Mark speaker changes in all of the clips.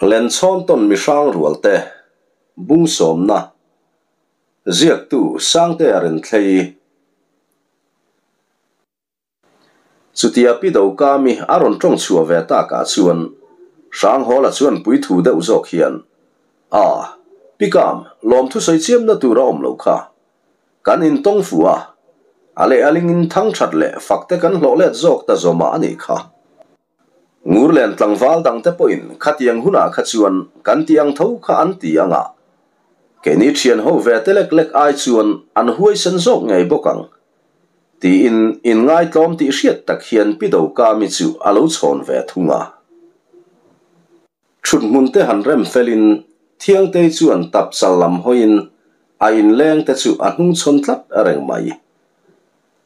Speaker 1: Lenchhawn tawn mihrang rualte bung sawmna ziaktu Sangtea Renthlei. Chutia Pi Dokami a rawn tawng chhuah ve takah chuan Hranghawla chuan puithu deuh zawk hian, A, Pi Kam, lawmthu sawi chiamna tur a awm lo kha. Kan intawng fu a, a leh a lingin thangthat leh fakte kan hlawh let zawk ta zawmah a nih kha. Ngurlen tlangval dangte pawhin khatiang hunah kha chuan kan ti ang tho kha an ti ang a, keini thian ho ve te lek lek ai chuan an huaisen zawk ngei bawk ang, tiin inngaihtlawm tih hriat tak hian Pi Dokami chu a lo chhawn ve thung a. Thut hmun te han rem felin Thiangtei chuan tap chal lam hawiin a inleng te chu a hnungchhawn tlat reng mai.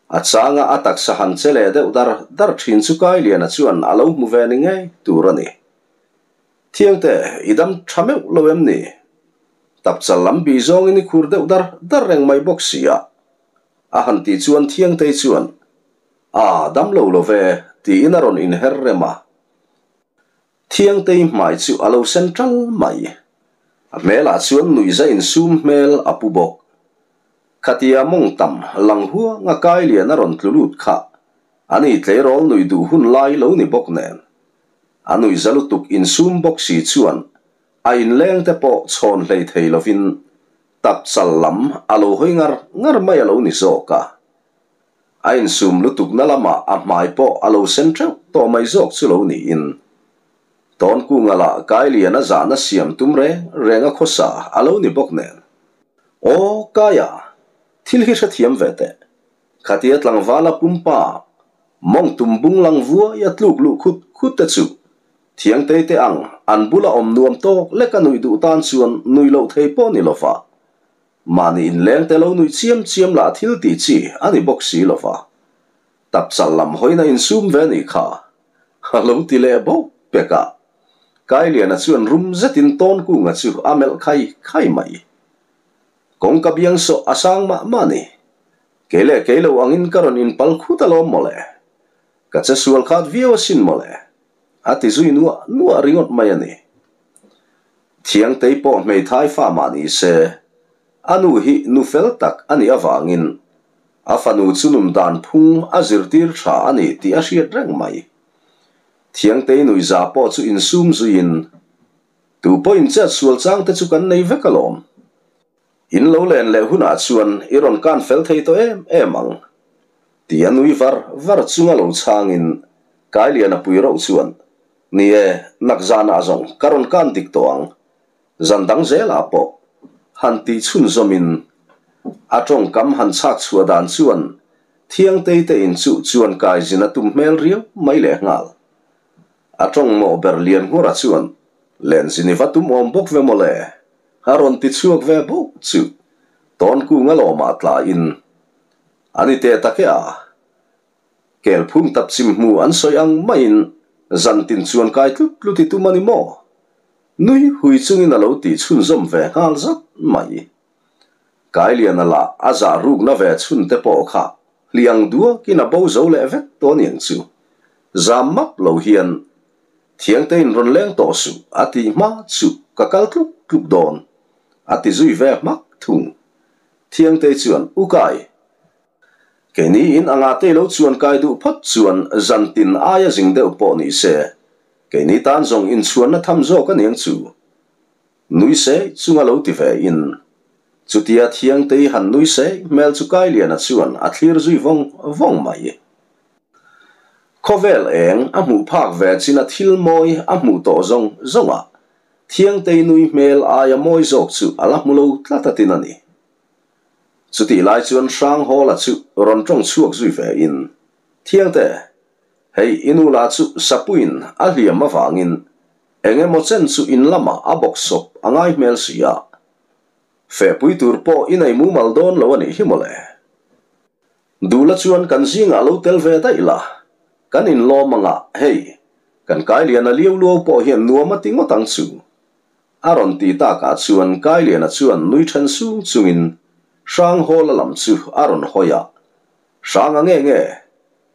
Speaker 1: A changa a taksa han che leh deuh dar dar thin chu Kailiana chuan a lo hmu ve ni ngei tur a ni. Thiangte, i dam tha meuh lo em ni? Tap chal lam bih zawngin i khur deuh dar dar reng mai bawk si a. A han tih chuan Thiangtei chuan, A dam lo lo ve, tiin a rawn inher rem a. Thiangtei hmai chu a lo sen ṭal mai. A hmelah chuan nuihza insum hmel a pu bawk. Khatia mawng tam lang huanga kai lian a rawn tlu lut kha ani tleirawl nuih duh hun lai lo ni bawk nen. A nuihza lutuk insum bawk si chuan a inleng te pawh chhawn hlei thei lovin tap chal lam a lo hawi ngar ngar mai a lo ni zawk a. A insum lutukna lamah a hmai pawh a lo sen teuh tawh mai zawk chu lo niin Tawnkunga lah Kailiana zahna siam tum reng reng a khawsa a lo ni bawk nen. Aw Kaia, thil hi hrethiam ve teh. Khatia tlangvala pumpa mawng tum bung lang vuai a tluk luh khut khut te chu Thiangtei te ang an bula awm nuam tawk lek a nuih duh tan chuan nui loh thei pawh ni lova. Mahni inleng te lo nuih chiam chiam lah thil tih chi a ni bawk si lo va, tapchal lam hawina insum ve nih kha a lo ti leh bawk pek a. Kailiana chuan rum zetin Tawnkunga chu a melh khai khai mai. Kawngka biang sawh a sang mah mah ni. Kei leh kei lo angin ka rawn inpal khut alawm mawle. Ka che sual khat viau asin mawle. A ti zui nuah nuah ringawt mai a ni. Thiangtei pawh hmeithai fa mah ni se, a nu hi nu fel tak a nih avangin a fanu chu nun dan phung a zirtir tha a ni tih a hriat reng mai. Thiangtei nuihza pawh chu insum zuiin, Tu pawhin chet sual chang te chu kan nei vek alawm. In lo len leh hunah chuan i rawn kan fel thei tawh em em ang. Ti a nui var var chunga lo chhangin Kailiana pui rauh chuan, Ni e, nak zanah zawng ka rawn kan dik tawh ang. Zan dang zelah pawh han tih chhunzawmin a tawngkam han chhak chhuah dan chuan Thiangtei te in chu chuan kai zin a tum hmel riau mai lehnghal. A tawng mawh ber lian nghawra chuan, Lenzin i va tum awm bawk ve mawle. A rawn ti chhuak ve bawk chu Tawnkunga lawmah tlaiin a ni teh tak e a. Kelphung tap chim hmu an sawi ang maiin zantin chuan kai tlut tlut i tum a ni maw? Nui hui chungin a lo tih chhunzawm ve nghal zat mai. Kailiana lah a zah rukna ve chhun te pawh kha hliang duakin a bo zo leh vek tawh aniang chu. Zam map lo hian Thiangte in rawn leng tawh suh a tih hma chu ka kal tluk tluk dawn a ti zui ve hmak thung. Thiangte chuan U Kai, keini in anga te lo chuan kai duh phawt chuan zantin aia zing deuh pawh ni se, keini tan zawng inchhuanna tham zawk aniang chu. Nui se chunga lo ti ve in. Chutia Thiangtei han nui se hmel chu Kailiana chuan a thlir zui vawng vawng mai. Khawvel eng a hmuh phak ve chin a thil mawi a hmuh tawh zawng zawng a, Thiangtei nui hmel aia mawi zawk chu a la hmu lo tlat a tin a ni. Chutih lai chuan Hranghawla chu rawn tawng chhuak zui ve in, Thiangte, hei i nu lah chu Sapuiin a hliam avangin eng emaw chen chu in lamah a bawk sawp a ngai hmel si a, fehpui tur pawh i nei mumal dawn lo a nih hi mawle. Duhla chuan kan zingah lo tel ve daih la, kan inlawm ang a, hei, kan Kailiana liau luau pawh hian nuam a ti ngawt ang chu. A rawn ti takah chuan Kailiana chuan nui then sung chungin Hranghawla lam chu a rawn hawi a, Hranga nge nge,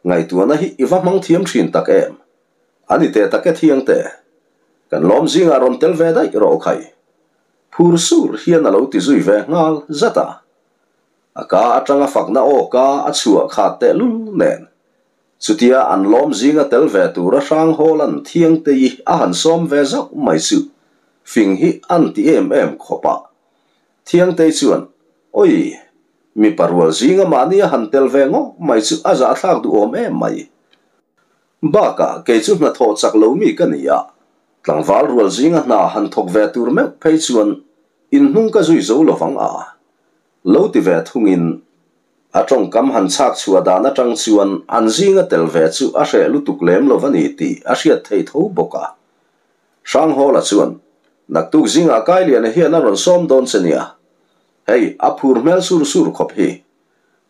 Speaker 1: ngaihtuahna hi i va hmang thiam thin tak em? A ni teh tak e Thiangte. Kan lawm zingah rawn tel ve daih rawh khai. Phur sur hian a lo ti zui ve nghal zat a. A ka atanga fakna aw ka a chhuah khat tehlul nen. Chutia an lawm zinga tel ve tura hrang Hawlan Thiangtei a han sawm ve zauh mai chu fing hi an ti em em khawp a. Thiangtei chuan, Oi! Mipa rual zinga mahni a han tel ve ngawk mai chu a zahthlak duhawm em mai. Bakah kei chu hnathawh chak lo mi ka ni a, tlangval rual zinga hna han thawk ve tur meuh phei chuan inhnung ka zui zo lovang a, lo ti ve thungin a tawngkam han chhak chhuah dan atang chuan an zinga tel ve chu a hreh lutuk lem lo a ni tih a hriat thei tho bawk a. Hranghawla chuan, Naktuk zingah Kailiana hian a rawn sawm dawn che nia, hei a phur hmel sur sur khawp hi,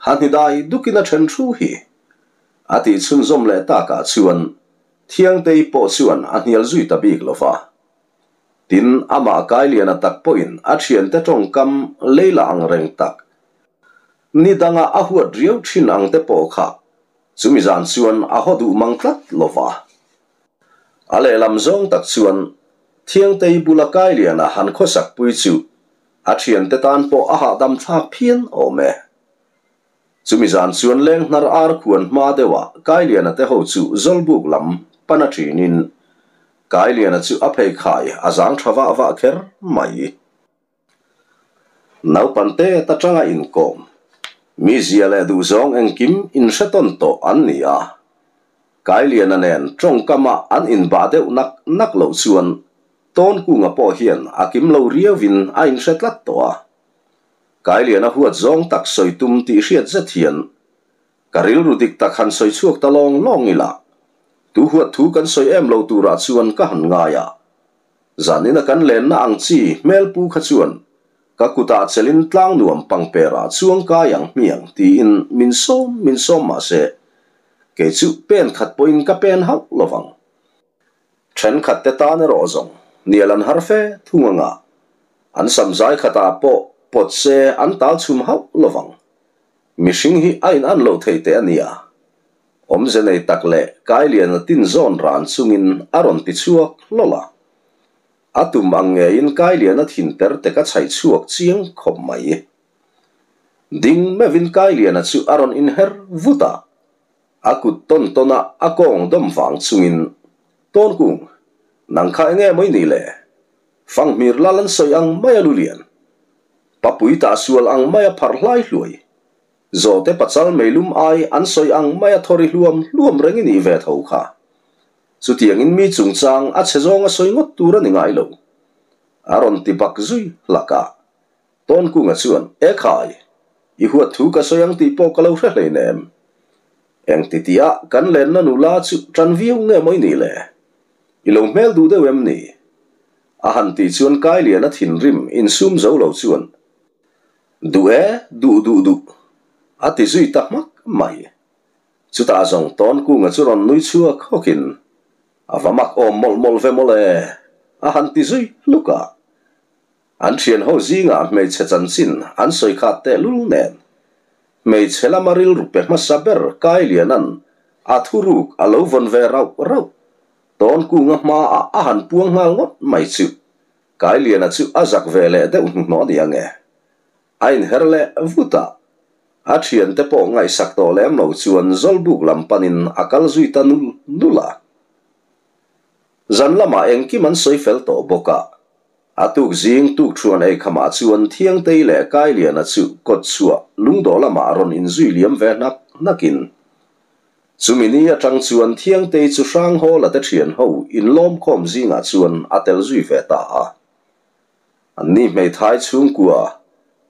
Speaker 1: han hi dai dukin a then thu hi. A tih chhunzawm leh takah chuan Thiangtei pawh chuan a hnial zui ta bik lo va. Tin, amah Kailiana tak pawhin a thiante tawngkam leila ang reng tak, ni danga a huat riau thin ang te pawh kha chumi zan chuan a haw duh mang tlat lo va. A lehlam zawng tak chuan Thiangtei bula Kailiana han khawsak pui chu a thiante tan pawh a hahdam thlak phian awm e. Chumi zan chuan leng hnar ar khuan hma deuhah Kailiana te ho chu Zawlbuk lam pan a ṭinin Kailiana chu a pheikhai a zang ṭha vah vah kher mai. Naupangte ta ṭanga inkawm, mizia leh duhzawng engkim inhre tawn tawh an ni a. Kailiana nen ṭawngkama an inbah deuh nak nak loh chuan Tawnkunga pawh hian a kim lo riauin a inhre tlat tawh a. Kailiana huat zawng tak sawi tum tih hriat zet hian ka rilru dik tak han sawi chhuak ta lawng lawng ila, tu huat thu kan sawi em lo turah chuan ka han ngai a. Zanina kan lenna ang chi hmelpu kha chuan ka kutah chelin tlang nuam pangperah chuang kai ang hmiang tiin min sawm min sawm mah se, kei chu pen khat pawhin ka pen hauh lovang. Thenkhat te tan erawh zawng nial an har fe thung anga an sam zai khatah pawh pawt se an tal chhum hauh lovang. Mihring hi a in an lo thei teh a nia. Awmze nei tak leh Kailiana tin zawn ran chungin a rawn ti chhuak hlawlh a. A tum ang ngeiin Kailiana thin ter te ka chhaih chhuak chiang khawp mai. Ding meuhin Kailiana chu a rawn inher vut a. A kut tawn tawn a a kawng dawm vang chungin, Tawnkung, nang kha enge maw i nih le? Fanghmir lal an sawi ang mai a lulian. Papui tah sual ang mai a pharh hlai hluai. Zawhte pachal meilum ai an sawi ang mai a thawri hluam hluam reng i nih ve tho kha. Chutiangin mi chungchang a chhe zawng a sawi ngawt tur a ni ngai lo. A rawn ti bak zui hlak a. Tawnkunga chuan, E khai, i huat thu ka sawi ang tih pawh ka lo hre hleinem. Eng ti tia kan lenna nula chu tan viau nge maw i nih le? I lo hmel duh deuh em ni? A han tih chuan Kailiana thinrim insum zo lo chuan, Duh e, duh duh duh, a ti zui ta hmak mai. Chutah zawng Tawnkunga chu rawn nui chhuak hawkin, A va mak awm mawlh mawlh ve mawlh e, a han ti zui hluk a. An thian ho zingah hmeichhe chanchin an sawi khat tehlul nen, hmeichhe lama rilru pe hmasa ber Kailiana'n a thuruk a lo vawn ve rauh rauh. Tawnkunga hmaah a han puang nghal ngawt mai chu Kailiana chu a zak ve leh deuh hnuhnawh a ni ang e. A inher leh vut a, a thiante pawh ngaihsak tawh lem lo chuan Zawlbuk lam panin a kal zui ta nul nul a. Zan lamah engkim an sawi fel tawh bawk a, A tuk zing tuk thuan ei khamah chuan Thiangtei leh Kailiana chu kawt chhuah lungdawh lamah rawn inzui liam ve hnak hnakin chumi ni atang chuan Thiangtei chu Hranghawla te thian ho inlawmkhawm zingah chuan a tel zui ve ta a. Anni hmeithai chhungkua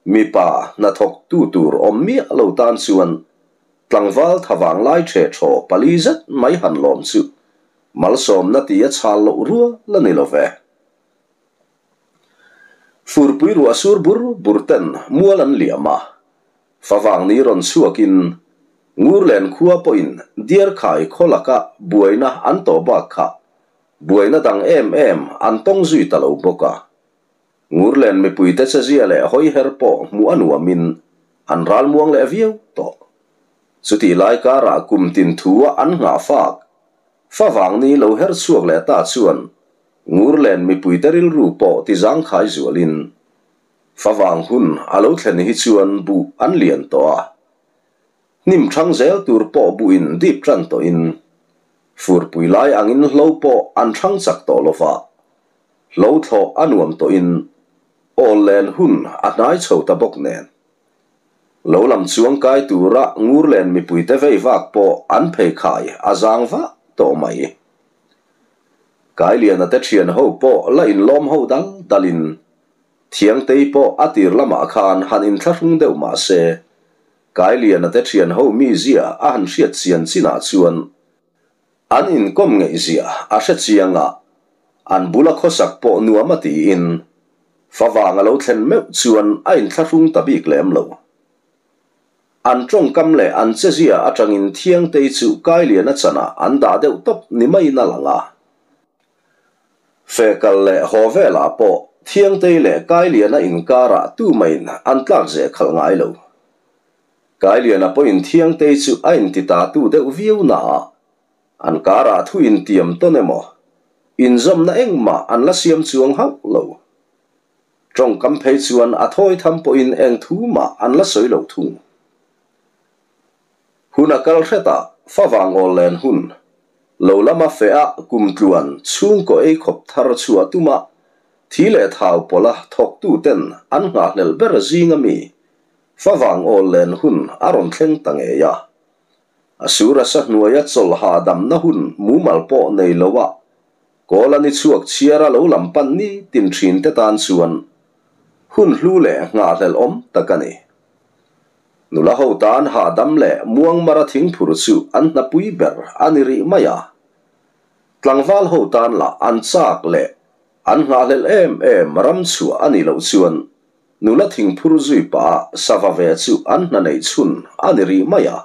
Speaker 1: mipa hnathawk tu tur awm miah lo tan chuan tlangval thavang lai ṭhe ṭhaw pali zet mai han lawm chu malsawmna tia chhal loh rual a ni lo ve. Furpui ruah sur bur bur ten mual an liam a, favang ni rawn chhuakin Ngurlen khua pawhin Diarkhai khaw laka buaina an tawh bak kha buaina dang em em an tawng zui ta lo bawk a. Ngurlen mipuite chezia leh hawiher pawh hmuh a nuamin an ralmuang leh viau tawh. Chutih lai karah kum tin thua an nghah fak favang ni lo her chhuak leh ta chuan. Ngurlen mipuite rilru pawh ti zangkhai zualin favang hun a lo thlen hi chuan buh an lian tawh a, hnim thang zel tur pawh buhin dip tan tawhin furpui lai angin hlo pawh an thang chak tawh lova, hlo thlawh a nuam tawhin awllen hun a hnai chho ta bawk nen. Lo lam chuang kai tura Ngurlen mipuite vei vak pawh an pheikhai a zang vah tawh mai. Kailiana te thian ho pawh la inlawm ho dal dalin Thiangtei pawh a tir lamah khan han inthlahrung deuh mah se, Kailiana te thian ho mizia a han hriat chian chinah chuan an inkawm ngeihzia a hre chiang a, an bula khawsak pawh nuam a tiin favang a lo thlen meuh chuan a inthlahrung ta bik lem lo. An tawngkam leh an chezia atangin Thiangtei chu Kailiana chanah an dah deuh tawp ni maiin a lang a. Fehkal leh haw velah pawh Thiangtei leh Kailiana inkarah tumahin an tlak zeh khalh ngai lo. Kailiana pawhin Thiangtei chu a inti ta tu deuh viau naah an karah thu intiam tawn emaw inzawmna engmah an la siam chuang hauh lo. Tawngkam phei chuan a thawi tham pawhin eng thu mah an la sawi lo thung. Hun a kal hretah favang awl len hun lo lama feh a kum tluan chhungkaw ei khawp thar chhuah tuma thi leh thau pawla thawktu ten an nghahhlelh ber zing ami favang awl len hun a rawn thleng ta ngei a. A sur a sa hnuaia chawlh hahdamna hun mumal pawh nei lo a Kawl a ni chhuak chhiar a lo lam pan ni tin thin te tan chuan hun hlu leh nghahhlelh awm tak a ni. Nula ho tan hahdam leh muangmara thingphur chu an hnapui ber a ni rih mai a. Tlangval ho tan lah an chak leh an nghahhlelh em em ram chhuah a nih loh chuan nula thingphur zui pah a sava ve chu an hna neih chhun a ni rih mai a.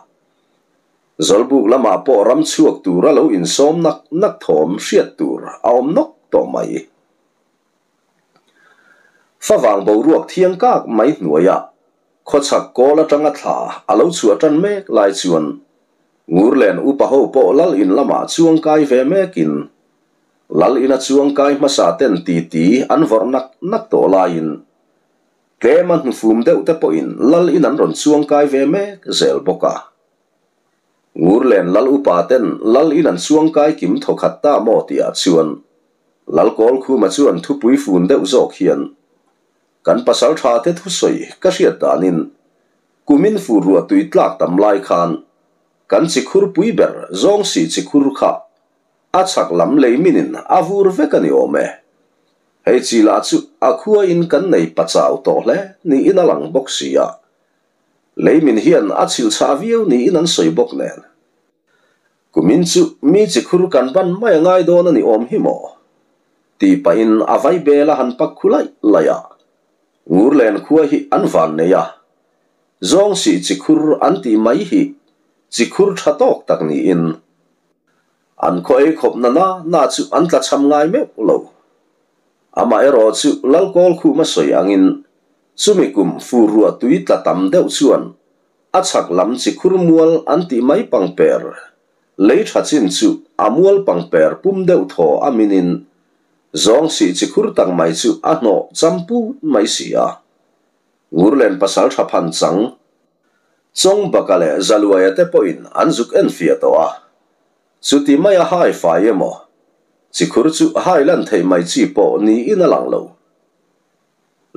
Speaker 1: Zawlbuk lamah pawh ram chhuak tura lo insawm nak nak thawm hriat tur a awm nawk tawh mai. Favang boruak thiang kak mai hnuaiah khawchhak kawl atanga thla a lo chhuah tan mek lai chuan Ngurlen upa ho pawh lal in lamah chuang kai ve mekin lal ina chuang kai hmasa ten titi an vawrh nak nak tawh laiin tlema hnufum deuh te pawhin lal in an rawn chuang kai ve mek zel bawk a. Ngurlen lal upa ten lal in an chuang kai kim thawkhat ta maw tihah chuan Lal Kawlkhuma chuan thupui fun deuh zawk hian kan pasal tha te thusawi ka hriat danin kumin fur ruah tui tlak tam lai khan kan chikhur pui ber zawng si chikhur kha a chhak lam lei minin a vur vek a ni awm e. Hei chi lah chu a khua in kan nei pachau tawh hle niin a lang bawk si a. Lei min hian a chhilh chhah viau niin an sawi bawk nen. Kumin chu mi chi khur kan ban mai a ngai dawn a ni awm hi maw? Tih pahin a vai bel a han pak khu laih laih a. Ngurlen khua hi an van nei a. Zawng sih chi khur an tih mai hi chi khur tha tawk tak niin an khaw ei khawp na na na chu an tla chham ngai meuh lo. Amaherawh chu Lalkawl khum a sawi angin chumi kum fur ruah tui tla tam deuh chuan a chhak lam chi khur mual an tih mai pangper lei tha chin chu a mual pangper pum deuh thaw a minin zawng sih chi khur tak mai chu a hnawh cham put mai si a. Ngurlen pasal tha phan chang Chawng baka leh Zaluaia te pawhin an zuk en fiah tawh a. Chuti maia hai fai emaw chi khur chu hai lan theih mai chi pawh niin a lang lo.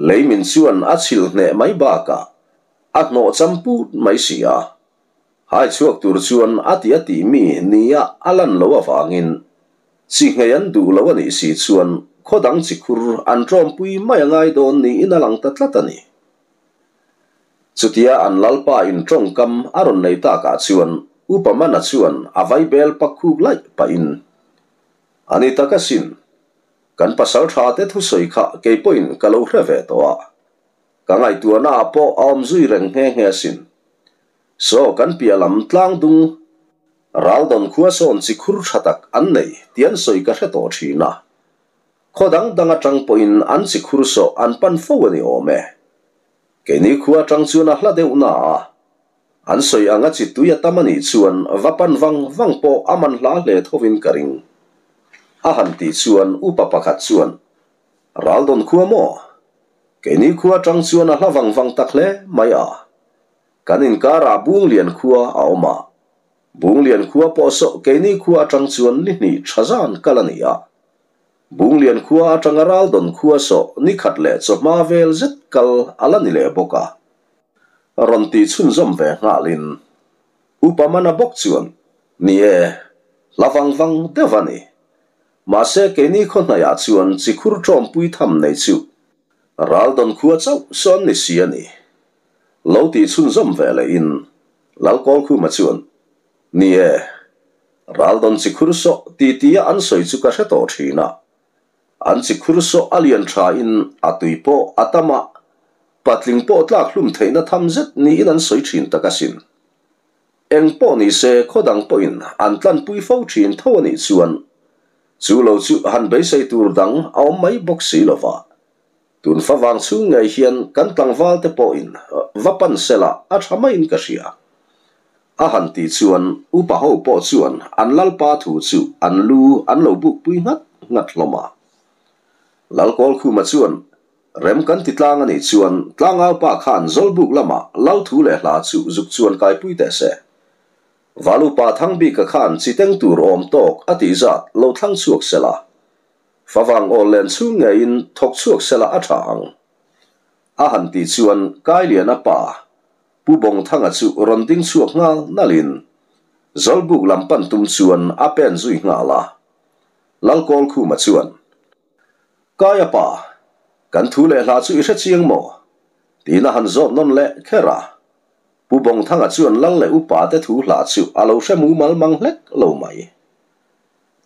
Speaker 1: Lei min chuan a chhilh hneh mai bakah a hnawh cham put mai si a. Hai chhuak tur chuan a ti a tih mi nia a lan loh avangin chi nghei an duh lo a nih si chuan khaw dang chi khur an ṭawmpui mai a ngai dawn niin a lang ta tlat a ni. Chutia an lalpa in ṭawngkam a rawn nei takah chuan Upa Mana chuan a vai bel pak khuk laih pahin, A ni tak asin, kan pasal ṭha te thusawi kha kei pawhin ka lo hre ve tawh a, ka ngaihtuahna ah pawh a awm zui reng nghe nghe asin. Saw kan piah lam tlang dung Raldawn khua sawn chi khur ṭha tak an nei tih an sawi ka hre tawh ṭhin a. Khaw dang dang aṭang pawhin an chi khur sawh an pan fo a ni awm e. Keini khua aṭang chuan a hla deuh na a, an sawi anga chi tui a tam a nih chuan va pan vang vang pawh a man hla hle thovin ka ring. A han tih chuan upa pakhat chuan, Raldawn khua maw? Keini khua atang chuan a hla vang vang tak hle mai a. Kan inkarah Bunglian khua a awm a. Bunglian khua pawh saw keini khua atang chuan ni hnih tha zan kal a ni a. Bunglian khua atanga Raldawn khua saw ni khat leh chawhma vel zet kal a la ni leh bawk a. Rawn tih chhunzawm ve nghalin Upa Mana bawk chuan, Ni e, hla vang vang deuh a ni. Mahse keini khaw hnaiah chuan chikhur ṭawmpui tham nei chu Raldawn khua chauh sawn ni si a ni. Lo tih chhunzawm ve lehin Lalkawlkhuma chuan, Ni e, Raldawn chikhur sawh ti tia an sawi chu ka hre tawh ṭhin a. An chikhur sawh a lian ṭhain a tui pawh a tam a, patling pawh tlak hlum theihna tham zet niin an sawi ṭhin tak asin. Eng pawh ni se khaw dang pawhin an tlanpui fo ṭhin tho a nih chuan chu lo chu han beisei tur dang a awm mai bawk si lo va. Tun fa vang chhung ngei hian kan tlangval te pawhin va pan sela a ṭha maiin ka hria. A han tih chuan upa ho pawh chuan an lalpa thu chu an lu an lo bukpui nghat nghat hlawm a. Lalkawlkhuma chuan Rem kan ti tlang a nih chuan tlangaupa khan Zawlbuk lamah lal thu leh hla chu zuk chuan kaipui teh se. Valupa Thangbika khan chi teng tur awm tawk a tih zat lo thlang chhuak sela. Favang awl len chhung ngeiin thawk chhuak sela a tha ang. A han tih chuan Kailiana pa Pu Bawngthanga chu rawn ding chhuak nghal nalhin Zawlbuk lam pan tum chuan a pen zui nghal a. Lalkawlkhuma chuan. Kaia pa, kan thu leh hla chu i hre chiang maw? Tiin a han zawt nawn leh kher a. Pu Bawngthanga chuan lal leh upa te thu hla chu a lo hre mumal mang hlek lo mai.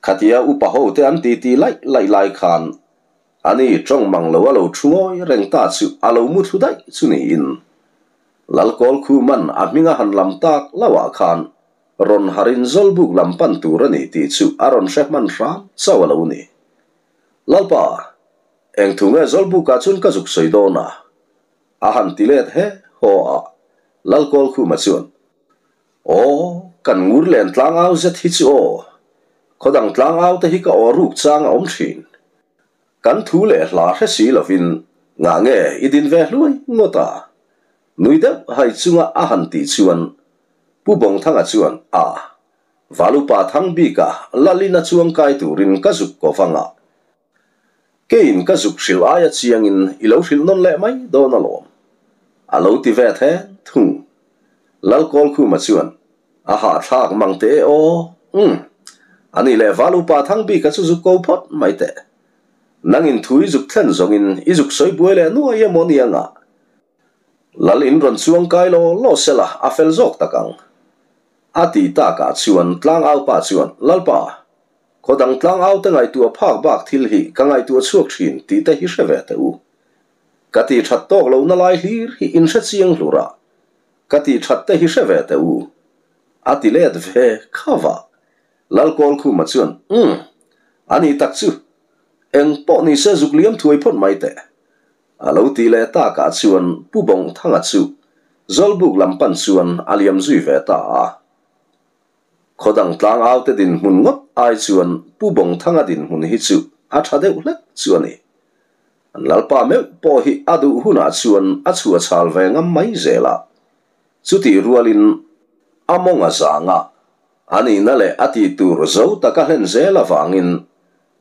Speaker 1: Khatia upa ho te an titi laih laih lai khan ani tawng mang lo a lo thu ngawi reng ta chu a lo mu thlu daih chu niin Lalkawlkhuman a hming a han lam tak lohah khan rawn harin Zawlbuk lam pan tur a ni tih chu a rawn hre hman hram chauh a lo ni. Lalpa, eng thu nge Zawlbukah chuan ka zuk sawi dawn a? A han ti let he haw a, Lalkawlkhuma chuan, Aw, kan ngur len tlangau zet hi chu aw, khawdang tlangau te hi ka aw ruk chang a awm thin. Kan thu leh hla hre si lovin ngah nge i din ve hluai ngawt a? Nui deuh hai chunga a han tih chuan Pu Bawngthanga chuan, A, Valupa Thangbika Lalina chuang kai turin ka zuk ko vang a, keiin ka zuk hrilh aia chiangin i lo hrilh nawn leh mai dawn alawm, a lo ti ve then thung. Lalkawlkhuma chuan, A hahthlak mang teh e aw, umm, ani leh Valupa Thangbika chu zuk ko phawt mai teh. Nangin thu i zuk thlen zawngin i zuk sawi buai leh nuai emaw ni anga? Lal in rawn chuang kai law law sela a fel zawk tak ang. A ti takah chuan tlangaupa chuan, Lalpa, khaw dang tlangaute ngaihtuah phak bak thil hi ka ngaihtuah chhuak thin tih te hi hre ve teh u. Ka ti that tawk lohna lai hlir hi in hre chiang hlur a, ka ti that te hi hre ve teh u. A ti let ve khava. Lalkawlkhuma chuan, Umm, a ni tak chu. Eng pawh ni se zuk liam thuai phawt mai teh. A lo ti leh takah chuan Pu Bawngthanga chu Zawlbuk lam pan chuan a liam zui ve ta a. Khawdang tlangaute dinhmun ngawt ai chuan Pu Bawngthanga dinhmun hi chu a tha deuh hlek chu a ni. An lalpa meuh pawh hi a duh hunah chuan a chhuah chhal ve ngam mai zel a. Chutih rualin a mawng a zang a, a nihna leh a tih tur zo taka hlen zel avangin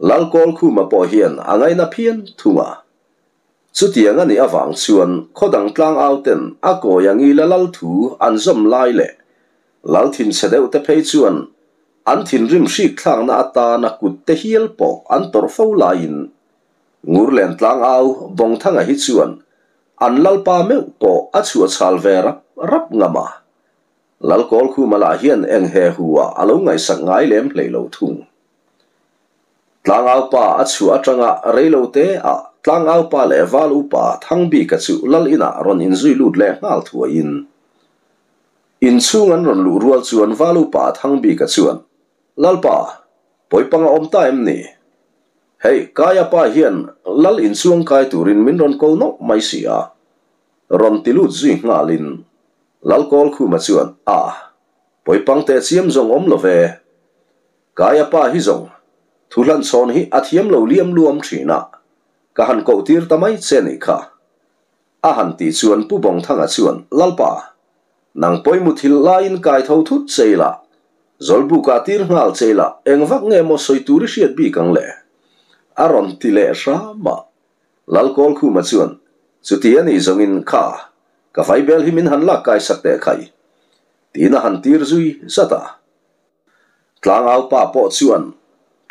Speaker 1: Lalkawlkhuma pawh hian a ngaina phian thung a. Chutiang a nih avang chuan khawdang tlangauten a kawi ang ila lal thu an zawm lai leh lal thinchhe deuh te phei chuan an thinrim hrik thlakna atana kut te hial pawh an tawrh fo laiin Ngurlen tlangau Bawngthanga hi chuan an lalpa meuh pawh a chhuahchhal ve rap rap ngam a. Lalkawlkhuma lah hian eng he hu ah a lo ngaihsak ngai lem hlei lo thung. Tlangaupa a chhuah atanga reilote ah Tlangaupa leh Val Upa Thangbika chu lal inah rawn inzui lut leh nghal thuaiin inchhung an rawn luh rual chuan Val Upa Thangbika chuan, Lalpa, pawipang a awm ta em ni? Hei, Kaia pa hian lal inchuang kai turin min rawn ko nawlh mai si a. Rawn ti lut zui nghalin Lalkawlkhuma chuan, A, pawipang teh chiam zawng awm lo ve. Kaia pa hi zawng. Thu hlan chhawn hi a thiam lo liam luam thin a, ka han koh tir ta mai che nih kha. A han tih chuan Pu Bawngthanga chuan, Lalpa, nang pawimawh thil laiin kai tho thut che ila, Zawlbukah tir nghal che ila, eng vak nge maw sawi tur i hriat bik ang le? A rawn ti leh hram a. Lalkawlkhuma chuan, Chuti a nih zawngin kha, ka vaibel hi min han lak kai sak teh khai. Tiin a han tir zui zat a. Tlangau pa pawh chuan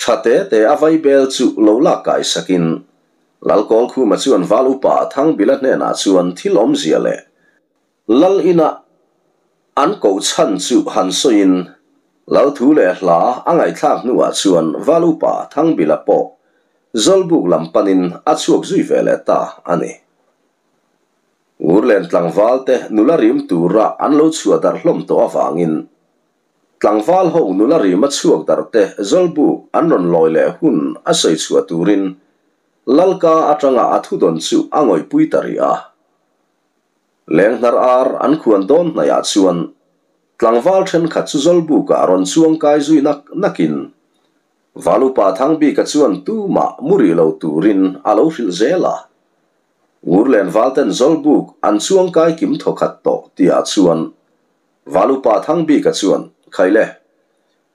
Speaker 1: tha te te a vaibel chu lo lak kai sakin Lalkawlkhuma chuan Val Upa Thangbila hnenah chuan thil awmzia leh Lal ina an koh chhan chu han sawiin Lal thu leh hla a ngaihthlak hnuah chuan Val Upa Thangbila pawh Zawlbuk lam panin a chhuak zui ve leh ta a ni. Ngurlen tlangvalte nula rim tura an lo chhuah darh hlawm tawh avangin Tlangval ho nula rima chhuak darh te Zawlbuk an rawn lawi leh hun a sawi chhuah turin Lalka atanga a thudawn chu a ngawihpui ta rih a. Lenghnar ar an khuan dawn hnaihah chuan tlangval thenkhat chu Zawlbukah rawn chuang kai zui nak nakin Valupa Thangbika chuan tumah mu rih lo turin a lo hrilh zel a. Ngurlen valten Zawlbuk an chuang kai kim thawkhat tawh tihah chuan Valupa Thangbika chuan, Khaile,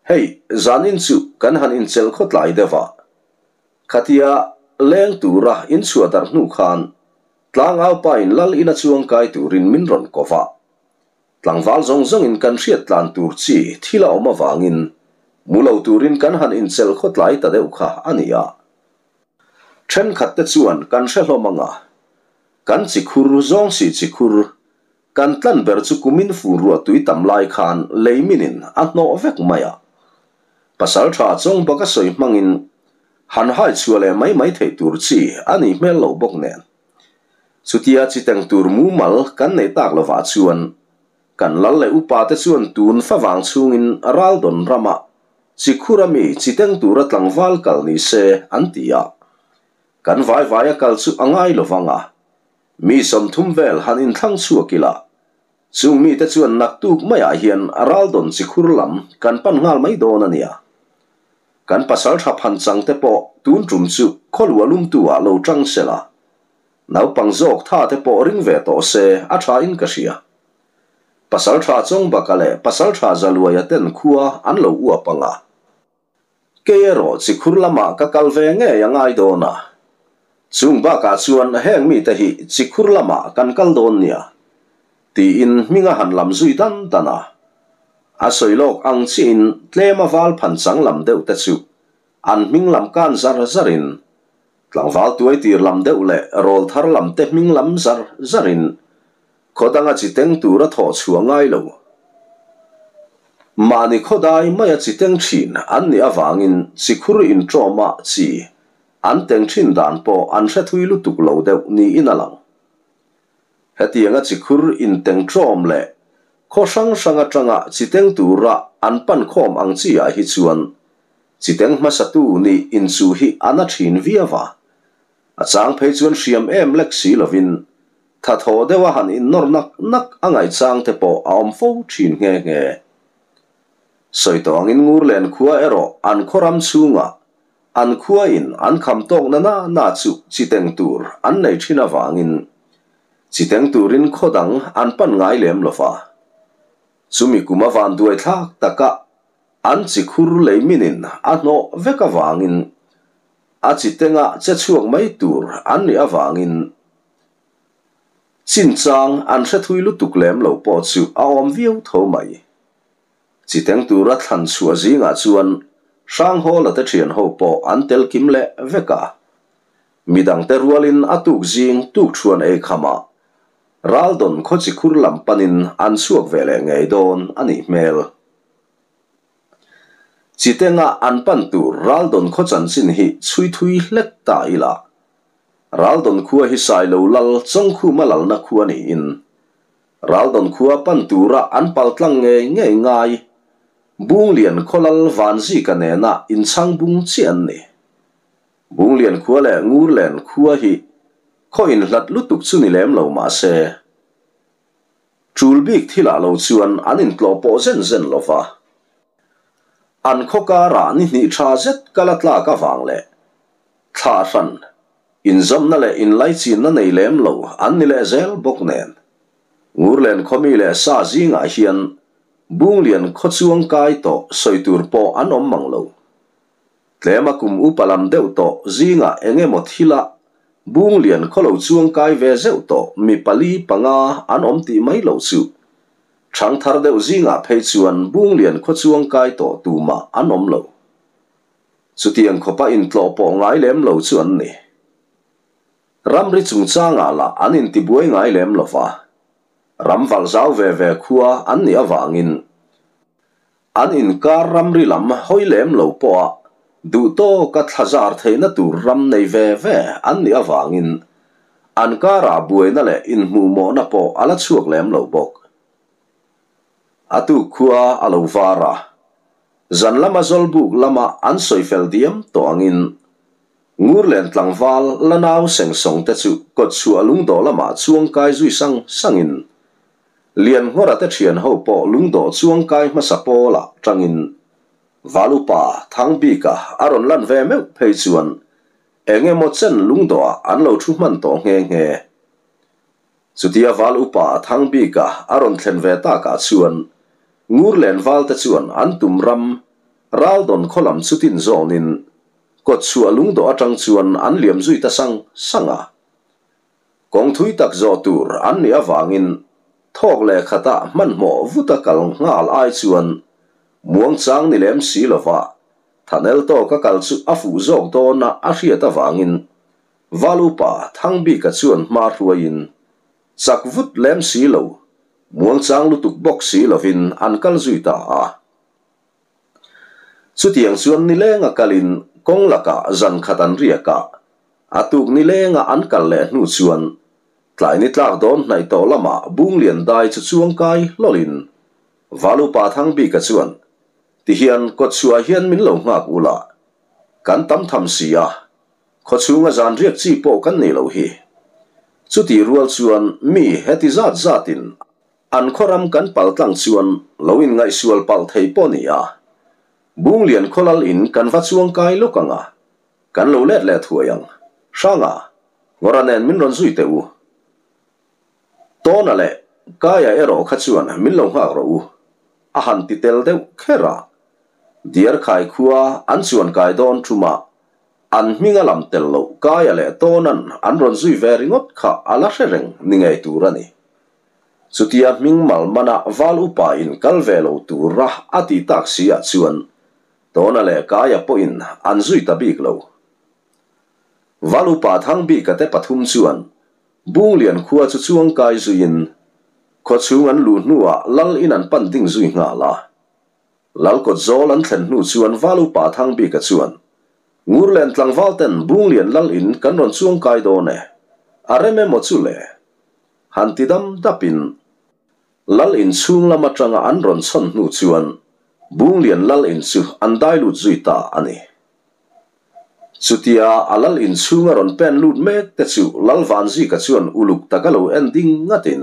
Speaker 1: hei zanin chu kan han inchelh khawtlai deuh a, khatia leng tura inchhuah darh hnu khan tlangaupain lal ina chuang kai turin min rawn ko va. Tlangval zawng zawngin kan hriat tlan tur chi thil a awm avangin mu lo turin kan han inchelh khawtlai ta deuh kha a ni a. Thenkhatte chuan kan hre hlawm ang a, kan chikhur zawng si chikhur Kan tlan ber chu kumin fur ruah tui tam lai khan lei minin a hnawh vek mai a. Pasal tha chawng bak a sawi hmangin han hai chhuah leh mai mai theih tur chi a nih hmel loh bawk nen. Chutia chi teng tur mumal kan neih tak lovah chuan kan lal leh upa te chuan tun favang chhungin Raldon ramah chi khur ami chi teng tura tlangval kal ni se an ti a. Kan vai vaia kal chu a ngai lovang a. Mi 30 vel han inthlang chhuak ila, chung mite chuan naktuk maiah hian Raldon chikhur lam kan pan nghal mai dawn a nia. Kan pasal tha phan chang te pawh tun tum chu khawlua lumtu ah lo tang sela, naupang zawk tha te pawh ring ve tawh se a tha in ka hria. Pasal tha Chawngbaka leh pasal tha Zaluaia ten khua an lo uap ang a. Kei erawh chikhur lamah ka kal ve ngei a ngai dawn a. Chung bakah chuan heng mite hi chikhur lamah kan kal dawn nia, tiin hming a han lam zui dan dan a. A sawi lawk ang chiin tlema val phan chang lam deuh te chu an hming lam kan zar zarin, tlangval tuai tir lam deuh leh rawl thar lam te hming lam zar zarin Khaw danga chi teng tur a thawh chhuah ngai lo. Mahni khaw dai maia chi teng thin an nih avangin chi khur intawma chi an teng thin dan pawh an hre thui lutuk lo deuh niin a lang. Hetianga chi khur inteng tawm leh khaw hrang hrang atanga chi teng tura an pan khawm ang chi ah hi chuan chi teng hmasatu nih inchuh hi a na thin viau a. A chang phei chuan hriam em lek si lovin Tha thaw deuha han innawr nak nak a ngaihchang te pawh a awm fo thin nghe nghe. Sawi tawh angin Ngurlen khua erawh an khaw ram chhungah an khuain an kham tawkna na na chu chiteng tur an nei thin avangin chiteng turin khaw dang an pan ngai lem lo va. Chumi kum a van duai thlak taka an chikhur lei minin a hnawh vek avangin a chitenga che chhuak mai tur an nih avangin Chinchang an hre thui lutuk lem lo pawh chu a awm viau tho mai. Chiteng tura thlan chhuah zingah chuan Hranghawla te thian ho pawh an tel kim leh vek a. Midangte rualin a tuk zing tuk thuan ei khamah Raldon khaw chikhur lam panin an chhuak ve leh ngei dawn a nih hmel. Chitenga an pan tur Raldon khaw chanchin hi chhui thui hlek ta ila. Raldon khua hi Sailo lal Chawngkhuma lalna khua niin Raldon khua pan tura an pal tlang ngei ngei ngai Bunglian khaw lal Vanzika nena inchhang bung chiah an ni. Bunglian khua leh Ngurlen khua hi khaw inhlat lutuk chu ni lem lo mah se, tul bik thilah lo chuan an intlawh pawh zen zen lo va. An khaw karah ni hnih tha zet kal a tlak avang leh thlah hran, inzawmna leh inlaichinna nei lem lo an ni leh zel bawk nen. Ngurlen khaw mi leh sa zingah hian Bunglian khaw chuang kai tawh sawi tur pawh an awm mang lo. Tlema kum upa lam deuh tawh zingah eng emaw thila Bunglian khaw lo chuang kai ve zeuh tawh mi pali panga an awm tih mai loh chu. Ṭhangthar deuh zingah phei chuan Bunglian khaw chuang kai tawh tumah an awm lo. Chutiang khawpa intlawh pawh ngai lem lo chu an ni. Ramri chungchangah lah an intibuai ngai lem lo va, ram valh zau ve ve khua an nih avangin an inkar ramri lam hawi lem lo pawha duh tawka thla zar theihna tur ram nei ve ve an nih avangin an karah buaina leh inhmuhmawhna pawh a la chhuak lem lo bawk. A tuk khua a lo var a, zan lama Zawlbuk lama an sawi fel diam tawh angin Ngurlen tlangval la nau sengsawng te chu kawtchhuah lungdawh lamah chuang kai zui sang sangin Lianngawra te thian ho pawh lungdawh chuang kai hmasa pawlah tangin Valupa Thangbika a rawn lan ve meuh phei chuan eng emaw chen lungdawhah an lo thu hman tawh nghe nghe. Chutia Val Upa Thangbika a rawn thlen ve takah chuan Ngurlen Valte chuan an tum ram Raldawn khaw lam chu tin zawnin Kawtchhuah lungdawh atang chuan an liam zui ta sang sang a. Kawng thui tak zawh tur an nih avangin thawk leh khatah hmanhmawh vuta kal nghal ai chuan muangchang ni lem si lova Thanel tawka kal chu a fuh zawk dawna a hriat avangin Valupa Thangbika chuan hma hruaiin chak vut lem si lo, muangchang lutuk bawk si lovin an kal zui ta a. Chutiang chuan nilenga kalin kawng lakah zan khat an riak a, a tuk nilenga an kal leh hnu chuan tlai ni tlak dawn hnaih tawh lamah Bunglian dai chu chuangkai hlawlin Valupa Thangbika chuan tihian kawtchhuah hian min lo nghak ula, kan tam tham si a, khawchhunga zan riak chi pawh kan nei lo hi. Chutih rual chuan mi heti zat zatin An khaw ram kan pal tlang chuan lo inngaihsual palh thei pawh ni a, Bunglian khaw lal in kan va chuang kai lawk ang a, kan lo let leh thuai ang. Hranga, Ngawra nen min rawn zui teh u. Tawna leh Kaia erawh kha chuan min lo nghak rawh u, a han ti tel deuh kher a. Diarkhai khua an chuan kai dawn ṭumah an hming a lam tel loh Kaia leh Tawna'n an rawn zui ve ringawt kha a la hre reng ni ngei tur a ni. Chutia hming mal mana val upa in kal ve lo tura a tih tak si ah chuan Tawna leh Kaia pawhin an zui ta bik lo. Val upa Thangbika te pathum chuan Bunglian khua chu chuang kai zuiin khawchhung an luh hnuah lal in an pan ding zui nghal a. Lal kawt zawl an thlen hnu chuan val upa Thangbika chuan Ngurlen tlangval ten Bunglian lal in kan rawn chuang kai dawn e, a rem emaw chu le? Han ti dam dapin Lal in chhung lam atanga an rawn chhawn hnu chuan Bunglian Lal in chu an dai lut zui ta a ni. Chutia a Lal in chhunga rawn pen lut mek te chu Lal Vanzika chuan uluk taka lo en ding ngatin,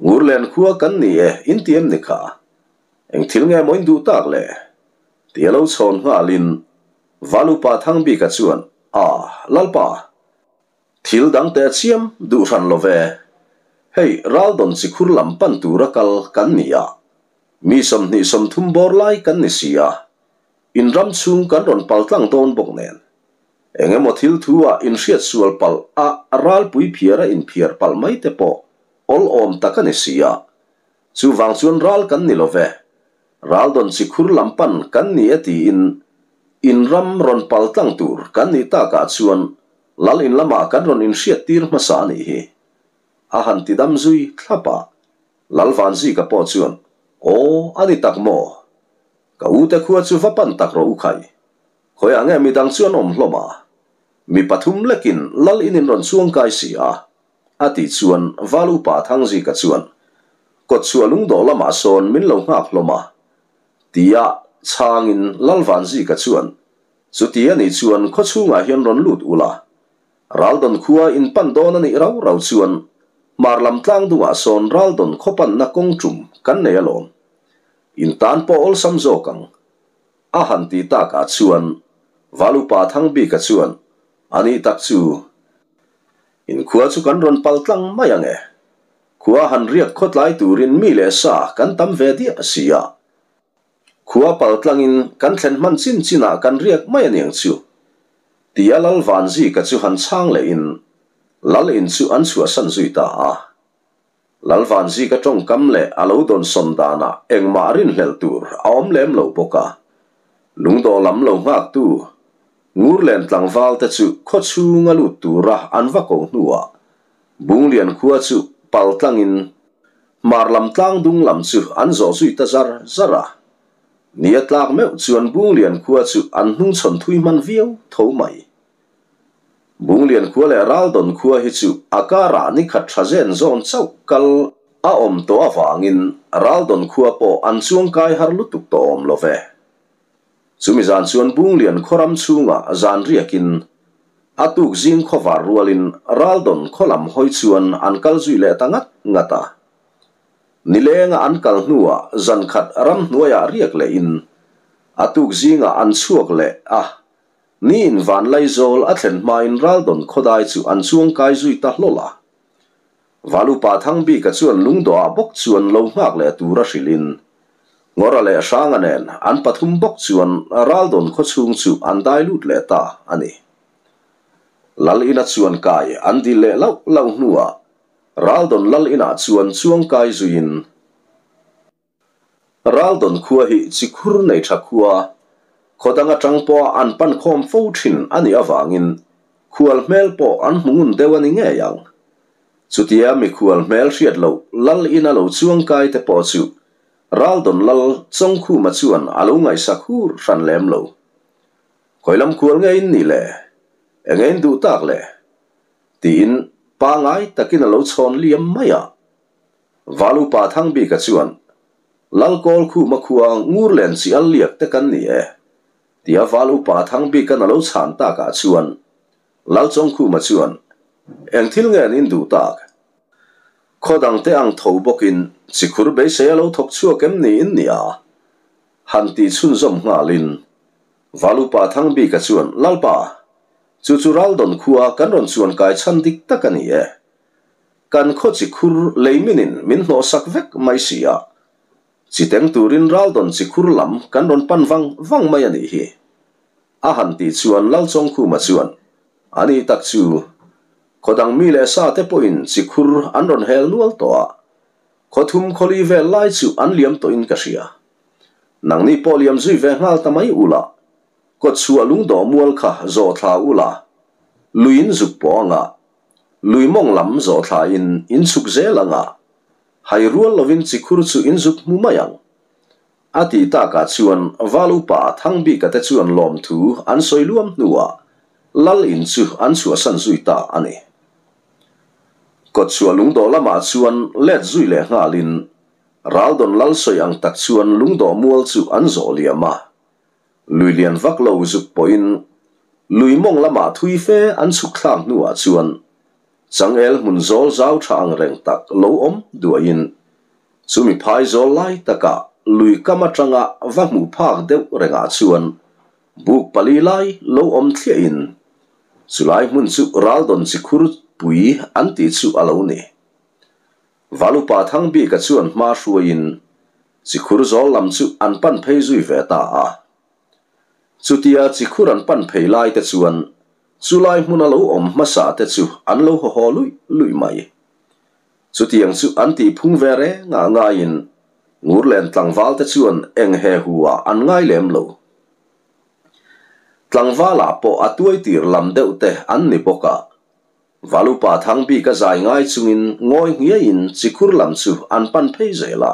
Speaker 1: Ngurlen khua kan ni e in ti em ni kha? Eng thil nge maw in duh tak le? Tia lo chhawn nghalin Valupa Thangbika chuan, A, Lalpa! Thil dang te chiam duh hran lo ve. Hei Raldon chikhur lam pan tura kal kan ni a, mi 30 bawr lai kan ni si a, in ram chhung kan rawn pal tlang dawn bawk nen. Eng emaw thil thu ah inhriat sual palh a ralpui phiar a inphiar palh mai te pawh awl awm tak a ni si a, chuvang chuan ral kan ni lo ve. Raldon chikhur lam pan kan ni e tiin in ram rawn pal tlang tur kan nih takah chuan Lal in lamah kan rawn inhriattir hmasa a nih hi. A han ti dam zui thlap a. Lal Vanzika pawh chuan, Aw, a ni tak maw? Ka ute khua chu va pan tak rawh u khai. Khawiah nge midang chu an awm hlawm a? Mi pathum lekin Lal in in rawn chuang kai si a. A tih chuan Val Upa Thangzika chuan, Kawtchhuah lungdawh lamah sawn min lo nghak hlawm a. Tia chhangin Lal Vanzika chuan, Chuti a nih chuan khaw chhungah hian rawn lut ula, Raldon khua in pan dawn a nih rau rau chuan hmar lam tlang dungah sawn Raldon khaw panna kawng tum kan nei alawm. In tan pawh awlsam zawk ang. A han ti takah chuan Valupa Thangbika chuan, A nih tak chu, inkhua chu kan rawn pal tlang mai ang e. Khua han riak khawtlai turin mi leh sa kan tam ve diah si a. Khua pal tlangin kan thlen hman chin chinah kan riak mai aniang chu. Tia Lal Vanzika chu han chhang lehin Lal in chu an chhuahsan zui ta a. Lal Vanzika tawngkam leh a lo dawnsawn danah engmah rinhlelh tur a awm lem lo bawk a. Lungdawh lam lo nghaktu Ngurlen tlangval te chu khaw chhunga lut tura an va ko hnuah Bunglian khua chu pal tlangin hmar lam tlang dung lam chu an zawh zui ta zar zar a. Ni a tlak meuh chuan Bunglian khua chu an hnungchhawn thui hman viau tho mai. Bunglian khua leh Raldawn khua hi chu a karah ni khat tha zen zawn chauh kal a awm tawh avangin Raldawn khua pawh an chuangkai har lutuk tawh awm lo ve. Chumi zan chuan Bunglian khaw ram chhungah zan riakin a tuk zing khaw var rualin Raldawn khaw lam hawi chuan an kal zui leh ta ngat ngat a. Nilenga an kal hnuah zan khat ramhnuaiah riak lehin a tuk zingah an chhuak leh a. Niin Vanlaizawl a thlen hmain Raldawn khawdai chu an chuangkai zui ta hlawl a. Valupa Thangbika chuan lungdawhah bawk chuan lo nghak leh tura hrilhin Ngawra leh Hranga nen an pathum bawk chuan Raldawn khawchhung chu an dai lut leh ta a ni. Lal ina chuan kai an dil leh lauh lauh hnuah Raldawn lal inah chuan chuangkai zuiin Raldawn khua hi chikhur nei tha khua, khaw dang atang pawha an pan khawm fo thin a nih avangin khual hmel pawh an hmu ngun deuh a ni ngei ang. Chutia mikhual hmel hriat loh lal ina lo chuangkai te pawh chu Raldawn lal Chawngkhuma chuan a lo ngaihsak hur hran lem lo. Khawilam khual nge in nih le? Enge in duh tak le? Tiin pangai takin a lo chhawn liam mai a. Valupa Thangbika chuan, Lalkawl khuma khua ngur len chi al liak te kan ni e, tia Valupa Thangbika'n a lo chhan takah chuan Lalchawngkhuma chuan, Eng thil nge an induh tak? Khaw dangte ang tho bawkin chikhur beisei a lo thawk chhuak em ni in nia? Han tih chhunzawm nghalin Valupa Thangbika chuan, Lalpa, chu chu Raldawn khua kan rawn chuan kai chhan dik tak a ni e. Kan khaw chi khur lei minin min hnawhsak vek mai si a, chi teng turin Raldawn chi khur lam kan rawn pan vang vang mai a nih hi. A han tih chuan Lalchawngkhuma chuan, A ni tak chu, khaw dang mi leh sa te pawhin chi khur an rawn hel nual tawh a, khaw thum khaw li vel lai chu an liam tawhin ka hria. Nangni pawh liam zui ve nghal ta mai ula, kawtchhuah lungdawh mual kha zawh thla ula, lui in zuk pawh anga Lui mawng lam zawh thlain in chhuk zel ang a, hai rual lovin chikhur chu in zuk hmu mai ang. A tih takah chuan Val upa Thangbika te chuan lawmthu an sawi luam hnuah Lal in chu an chhuahsan zui ta a ni. Kawtchhuah lungdawh lamah chuan let zui leh nghalin Raldawn Lal sawi ang tak chuan lungdawh mual chu an zawh liam a. Lui lian vak lo zuk pawhin lui mawng lamah thui fe an chhuk thlak hnuah chuan changel hmun zawl zau tha ang reng tak lo awm duahin chumi phai zawl lai takah lui kam atanga va hmuh phak deuh rengah chuan buk pali lai lo awm thliahin chulai hmun chu Raldawn chikhur pui an tih chu a lo ni. Valupa Thangbika chuan hma hruaiin Chikhur zawl lam chu an pan phei zui ve ta a. Chutia chikhur an pan phei lai te chuan chulai hmuna lo awm hmasa te chu an lo haw haw luih luih mai. Chutiang chu an tih phung ve reng ah ngaiin Ngurlen tlangval te chuan eng he hu ah an ngai lem lo. Tlangval ah pawh a tuai tir lam deuh te an ni bawk a. Valupa Thangbika zai ngai chungin ngawi nghiaiin chikhur lam chu an pan phei zel a.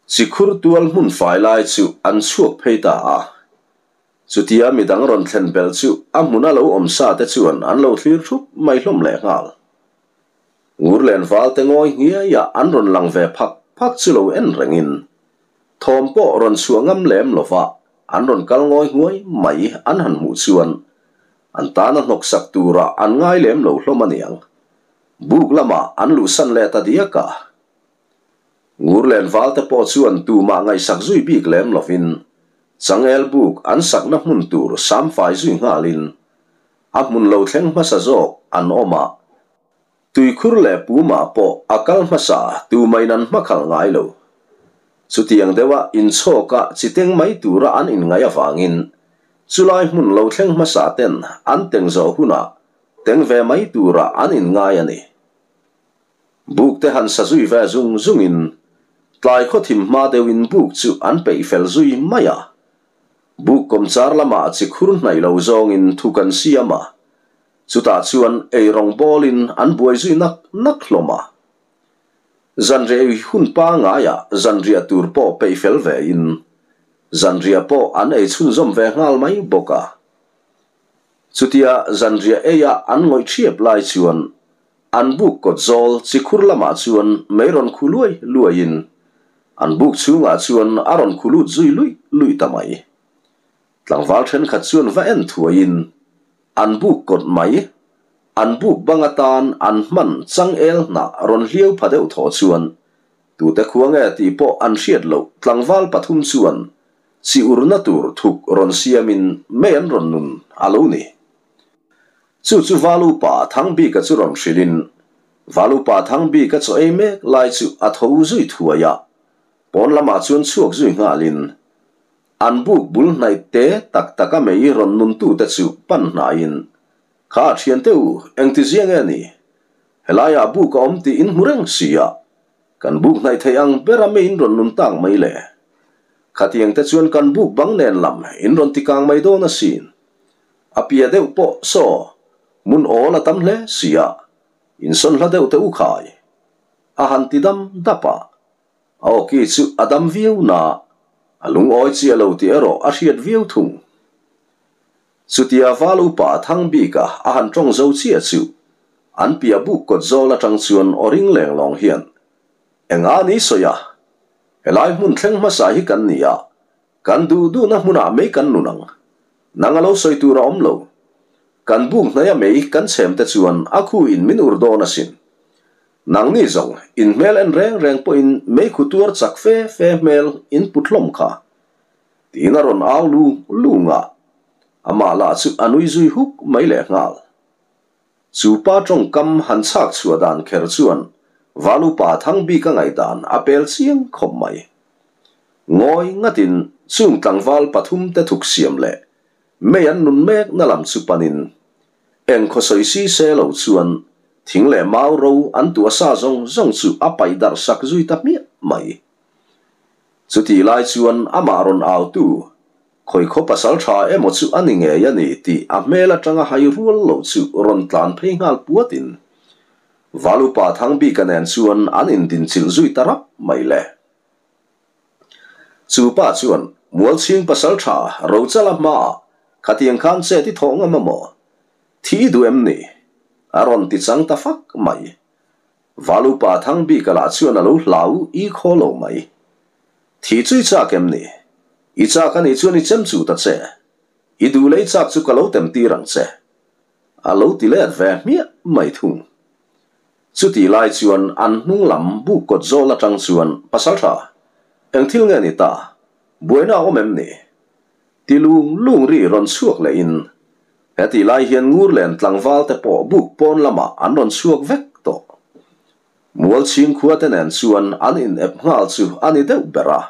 Speaker 1: Chikhur tual hmun fai lai chu an chhuak phei ta a. Chutia midang rawn thlen belh chu a hmuna lo awm sa te chuan an lo thlir thup mai hlawm leh nghal. Ngurlen val te ngawi nghiaia an rawn lang ve phak phak chu lo en rengin thawm pawh rawn chhuah ngam lem lova an rawn kal ngawi nghuai mai an han hmuh chuan An tana hnawksak turah an ngai lem lo hlawm a niang. Buk lamah an luhsan leh ta diak a. Ngurlen valte pawh chuan tumah ngaihsak zui bik lem lovin Changel buk an sakna hmun tur sam fai zui nghalin a hmun lo thleng hmasa zawk an awm a, tuikhur leh pumah pawh a kal hmasa tumahin an hmakhalh ngai lo. Chutiang deuha inchhawka chi teng mai tura an inngaih avangin chulai hmun lo thleng hmasa ten an teng zawh hunah teng ve mai tura an inngai a ni. Buk te han sa zui ve zung zungin tlai khaw thim hma deuhin buk chu an peih fel zui mai a. Buk kawmchar lamah chi khur hnaih lo zawngin thu kan siam a, chutah chuan ei rawng bawlin an buai zui nak nak hlawm a. Zanriah hun pangaiah zanriah tur pawh peih fel vein zanriah pawh an ei chhunzawm ve nghal mai bawk a. Chutia zanriah eia an ngawih ṭhiap lai chuan An buk kawt zawl chikhur lamah chuan mei rawn khu luai luaiin an buk chhungah chuan a rawn khu lut zui luih luih ta mai. Tlangval thenkhat chuan va en thuaiin an buk kawt mai, an buk bang atan an hman changel hnah rawn hliau pha deuh thaw chuan tute khua nge tih pawh an hriat loh tlangval pathum chuan chi urna tur thuk rawn siamin mei an rawn nun a lo ni. Chu chu Valupa Thangbika chu rawn hrilhin, Valupa Thangbika chaw ei mek lai chu a tho zui thuai a, pawn lamah chuan chhuak zui nghalin, an buk bul hnaih te tak tak a mei rawn nuntute chu pan hnaiin, Kha a thiante u, engti zia nge ni? Helaiah buk a awm tih in hmu reng si a, kan buk hnaih theih ang ber a mei in rawn nun tak mai le. Khatiang te chuan kan buk bang nen lam in rawn ti kang mai dawn asin. A pia deuh pawh saw hmun awl a tam hle si a, insawn hla deuh teh u khai. A han ti dam dap a, a awki chu a dam viau na, a lungawi chiah lo tih erawh a hriat viau thung. Chutia val upa thang bika a han tawng zo chiah chu an pia buk kawt zawl atang chuan aw ring leng lawng hian, Enga ni sawi a, helai hmun thleng hmasa hi kan ni a, Kan duh duhna hmunah mei kan nun ang. Nang a lo sawi tur a awm lo. Kan buk hnaia mei kan chhem te chuan a khu in min ur dawn asin. Nangni zawng in hmel en reng reng pawhin mei khu tuar chak fe fe hmel in put hlawm kha. Tiin a rawn au lung lung a, amah lah chu a nui zui huk mai lehnghal. Chu pa tawngkam han chhak chhuah dan kher chuan Valupa Thangbika ngaihdan a pel chiang khawp mai. Ngawi ngatin chung tlangval pathum te thuk siam leh mei an nun mek na lam chu panin eng khaw sawi si se lo chuan thing leh mau ro an tuah sa zawng zawng chu a paih darh sak zui ta hmiah mai. Chutih lai chuan amah rawn autu Khawi khaw pasal tha emaw chu a ni ngei a ni tih a hmel atanga hai rual loh chu rawn tlan phei nghal puatin Valupa Thangbika nen chuan an indinchilh zui ta rap mai le. Chu pa chuan Mualchhing pasal tha Rochala hmaah khatiang khan chet i thawh ngam a maw? Thi i duh em ni? A rawn ti chang ta fak mai. Valupa Thangbika lah chuan a lo hlau i khaw lo mai. Thi chu i chak em ni? I chak a nih chuan i chem chu ta che. I duh lei chak chu ka lo tem tir ang che. A lo ti let ve hmiah mai thung. Chutih lai chuan an hnung lam buk kawt zawl atang chuan Pasal tha, eng thil nge ni ta? Buaina a awm em ni? Ti lung lung ri rawn chhuak leh in hetih lai hian ngur len tlangval te pawh buk pawn lamah an rawn chhuak vek tawh. Mualchhing khua te nen chuan an in ep nghal chu a ni deuh ber a.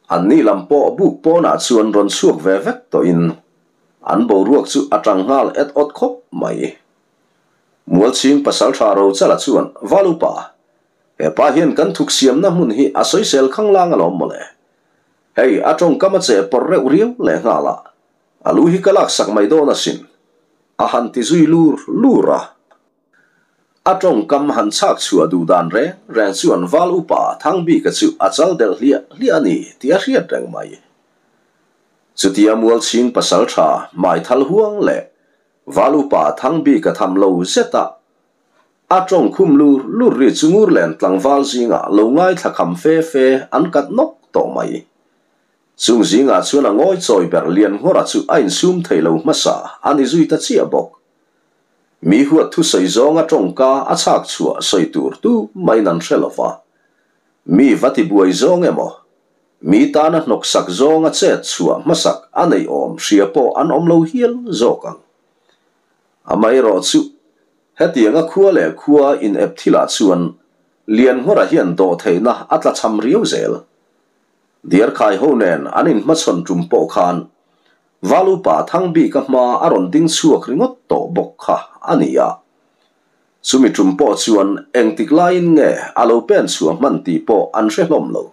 Speaker 1: An ni lam pawh buk pawnah chuan rawn chhuak ve vek tawhin an boruak chu a tang nghal et awt khawp mai. Mualchhing pasaltha Rochala chuan, Valupa, hepa hian kan thuk siamna hmun hi a sawisel khanglang alawm mawle. Hei, a tawngkam a che pawrh reuh riau leh nghal a, a lu hi ka laksak mai dawn asin, a han ti zui lur lur a. A tawngkam han chhak chhuah duh dan reng reng chuan Val Upa Thangbika chu a chal delh hliah hliah a ni tih a hriat reng mai. Chutia Mualchhing pasal tha Hmaithal huang leh Val Upa Thangbika tham lo zet a a tawng khum lur lur ri chu Ngurlen tlangval zingah lo ngaithla kham fe fe an kat nawk tawh mai. Chung zingah chuan a ngawi chawi ber Lianngawra chu a insum thei lo hmasa a ni zui ta chiah bawk. Mi huat thusawi zawnga tawngka a chhak chhuah sawi tur tu maiin an hre lo va. Mi va ti buai zawng emaw? Mi tana hnawksak zawnga chet chhuah hmasak a neih awm hria pawh an awm lo hial zawk ang. Amaherawhchu, hetianga khua leh khua inep thilah chuan Lianhmawra hian dawhtheihna a tlachham riau zel. Diarkhai ho nen an inhmachhawn tum pawh khan Valupa Thangbika hma a rawn ding chhuak ringawt tawh bawk kha a ni a. Chumi tum pawh chuan engtik laiin nge a lo pen chhuah hman tih pawh an hre hlawm lo.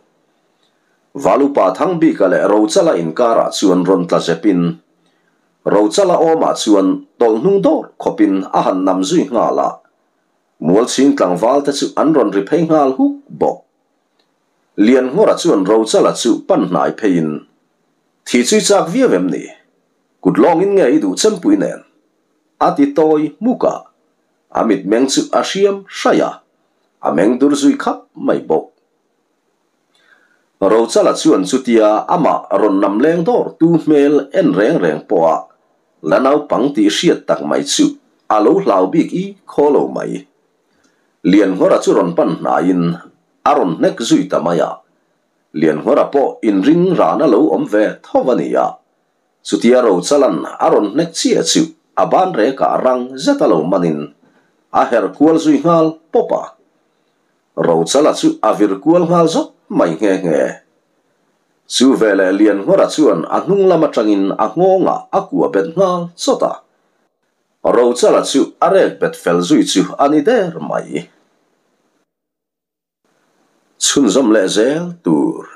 Speaker 1: Valupa Thangbika leh Rochala inkarah chuan rawn tla zepin Rochala awmah chuan tawlh hnung dawr khawpin a han nam zui nghal a. Mualchhing tlangval te chu an rawn ri phei nghal huk bawk. Lianhmawra chuan Rochala chu pan hnai pheiin, Thi chui chak viau em ni? Kut lawngin nge i duh chempui nen? A ti tawi hmuk a, a mitmeng chu a hriam hraih a, a meng dur zui khap mai bawk. Rochala chuan chutia amah rawn nam leng dawr tu hmel en reng reng pawha la naupang tih hriat tak mai chu a lo hlau bik i khaw lo mai. Lianhmawra chu rawn pan hnaiin a rawn hnek zui ta mai a, Lianhmawra pawh inring ran a lo awm ve tho a ni a, chutia Rochalan a rawn hnek chiah chu a ban rekah rang zet a lo manin a herh kual zui nghal pawp a. Rochala chu a vir kual nghal zawk mai nghe nghe. Chu veleh Lianhmawra chuan a hnung lam atangin a nghawngah a kua bet nghal chawt a. Rochala chu a rek bet fel zui chu a ni der mai. Chhunzawm leh zel tur.